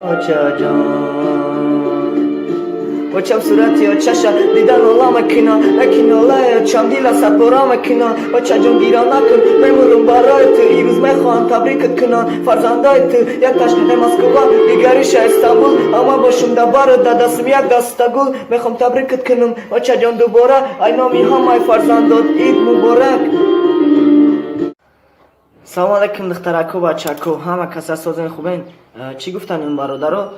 Очаҷон, очам сурати очаша дидан ола мекуна, лекин олаи очам дила сапора мекуна. Очаҷон, гира накун, мемурум барои ту. Ирӯз мехоҳам табрикат кунам фарзандои ту. Якташ э Москва, дигариша Истанбул. Ама бошум да баро да дастум як дастагул. Мехоҳам табрикат кунам, очаҷон, дубора ай номи ҳамаи фарзандот ид муборак. Салому алайкум, духтараку, бачаку, ҳама каса созен, хубен? Чӣ гуфтан ин бародаро?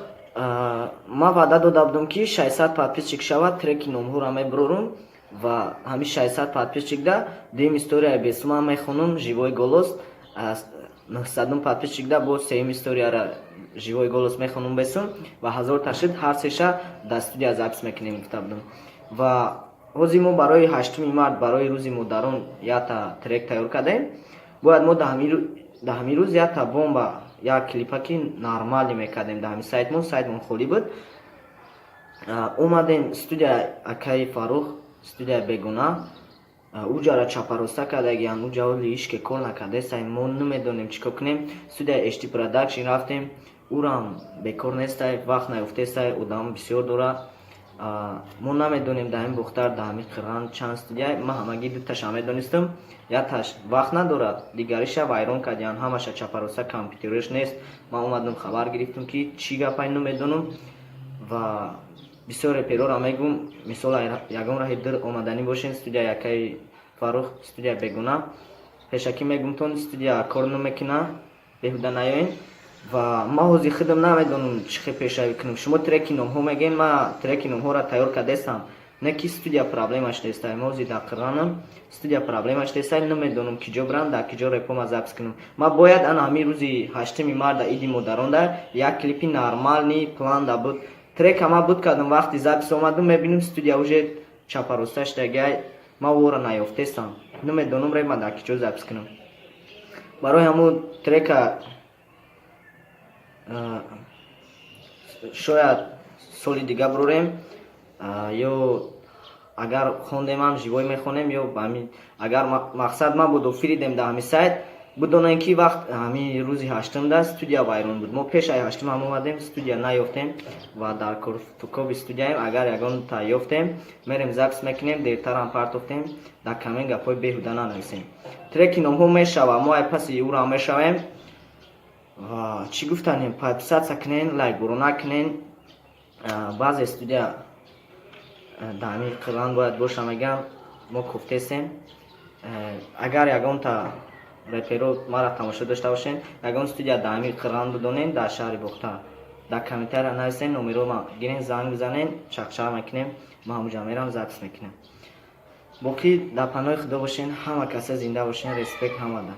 Ман ваъда дода будам, ки 600 подписчик шавад, треки номҳоро мебурорум ва ҳамин 600 подписчик да дуюм историяи бесума мехонум, живой голос. 900 подписчик да бо сеюм историяра живой голос мехонум бесум ва 1000 та шуд, ҳар сеша дар студия запись мекунем, гуфта будам. Ва ҳозир мо барои 8-уми март, барои Рӯзи модарон якта трек тайёр кардем. Бояд мо дар ҳамин рӯз якта бомба, як клипаки нормалӣ мекардем дар ҳамин сайтмон. Сайтмон холӣ буд. Омадем студия акаи Фаррух, студияи Бегуна. Уҷара чапароста кардагиян, уҷа оли ҳичке кор накардесай. Мо намедонем, чӣ кор кунем. Студияи HT Production рафтем, урам бекор нестай, вақт наёфтесай, одам бисёр дора. Мо намедонем, дар ҳамин Бохтар, дар ҳамин Қирған чанд студия. Ман ҳамагӣ дуташа медонистам: якташ вақт надорад, дигариша вайрон кардиян, ҳамаша чапароста, компютериш нест. Ман омадам, хабар гирифтам, ки чӣ гапай, намедонам. Ва бисёр реперора мегум, мисол, ягон раҳи дир омаданӣ бошен, студия якаи Фаррух, студия Бегуна, пешакӣ мегумтон, студия кор намекуна, беҳуда наёен. Ва ман ҳозир худам намедонам, чӣ хел пешравӣ кунам. Шумо треки номҳо мегӯен, ман треки номҳоро тайёр кардестам, не ки студия проблемаш нестай. Ма ҳозир дар Қирғанам, студия проблемаш нестай, намедонам, ки ҷо бирам, дар ки ҷо репома запись кунам. Ман бояд ана ҳамин рӯзи 8-уми марта, иди модаронда, як клипи нормальный план да буд. Трека ман буд кардам, вақти запись омадам, мебинам, студия уже чапароста шудагиай. Ман вора наёфтестам, намедонам, репма дар ки ҷо запись кунам. Барои ҳамун трека шояд соли дига бурорем, ё агар хондемам, живой мехонем, ё агар мақсад мабуду фиридем дар ҳамин сайт. Бидонем, ки вақт ҳамин рӯзи 8-умда студия вайрон буд. Мо пеш ай 8-ум ҳам омадем, студия наёфтем ва дар кофтукови студияем. Агар ягонта ёфтем, мерем, запись мекунем. Дертарам партофтем, дар коммент гапҳои беҳуда нанависем. Треки номҳо мешава, мо ай паси ӯро мешавем. Ва чӣ гуфтанем? Подписаться кунен, лайк бурона кунен. Баъзе студия дар ҳамин Қирған бояд боша, мегам, мо кофтесем. Агар ягонта реперо мара тамошо дошта бошен, ягон студия дар ҳамин Қирған бидонен, дар шаҳри Бохтар, дар комментария нависен, номеро гирен, занг бизанен, чақчақ мекунем. Ма ҳамуҷа мерам, запись мекунем. Боқӣ дар паноҳи Худо бошен, ҳама каса зинда бошен. Респект ҳамада.